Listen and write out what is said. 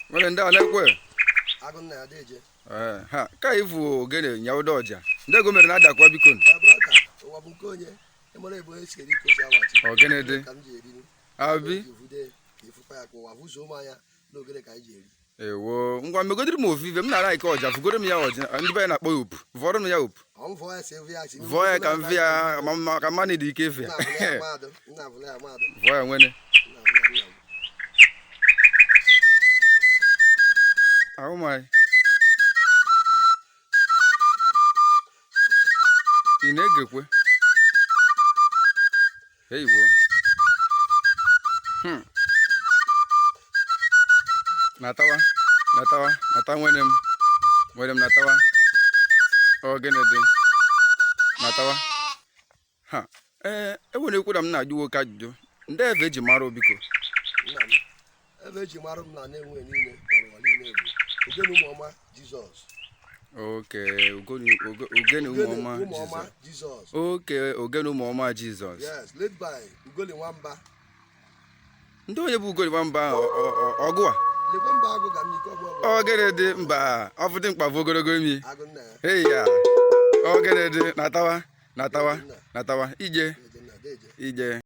Nwere ndị a na-ekwe. Agụ nna ya deje. Ee, ha ka ivu ogene nyawụda ọja ndị ego mere na-adakwa biko. My brother, ụwa bụ nke onye ịmara ebe onye si eri ka o si awachi. Ogene dị. Ka m ji eri. Abi. Vude ka ifukwa ya ka ụwa vuzuo m anya n'ogene ka anyị ji eri. Ewo, ngwa megodiri m ofufe m nara ike ọja fugoro m ya ọja ndị be anyị na-akpọ ya opu vọrọ m ya opu. Ọ m vọọ ya si evu ya si. Vọọ ya ka m vi ya ka mmanụ dị ike efe ya. Nna abụla ya madụ, nna abụla ya madụ, Vọọ ya nwene. Nna abụla ya nna m. Ahụ m anyị ị na-egekwe eiwo. Natawa, natawa, nata nwene m, nwene m, natawa. Ọ gịnị dị? Natawa. Ha, ee, enwere ekwu na m na-ajụ nwoke ajụjụ ndị ebe eji mara biko. Nna m, ebe eji mara m na na-enwe niile na n'ụwa niile bụ Ogene Ụmụọma Jizọs. Oke ogene ụmụọma. Ụmụọma Jizọs. Jizọs. Oke ogene ụmụọma Jizọs. Yes, led by Ugoli Nwamba. Ndị onye bụ Ugoli Nwamba ahụ, ọgụ a? Lekwe mba agụ ka m yike ọgbọ ọgbọ. Ogene dị mba ọfụdị mkpa bụ ogologo imi. Agụ nna ya. Hey ya, ogene dị, natawa, natawa, natawa ije. Deje nna, deje. Ije.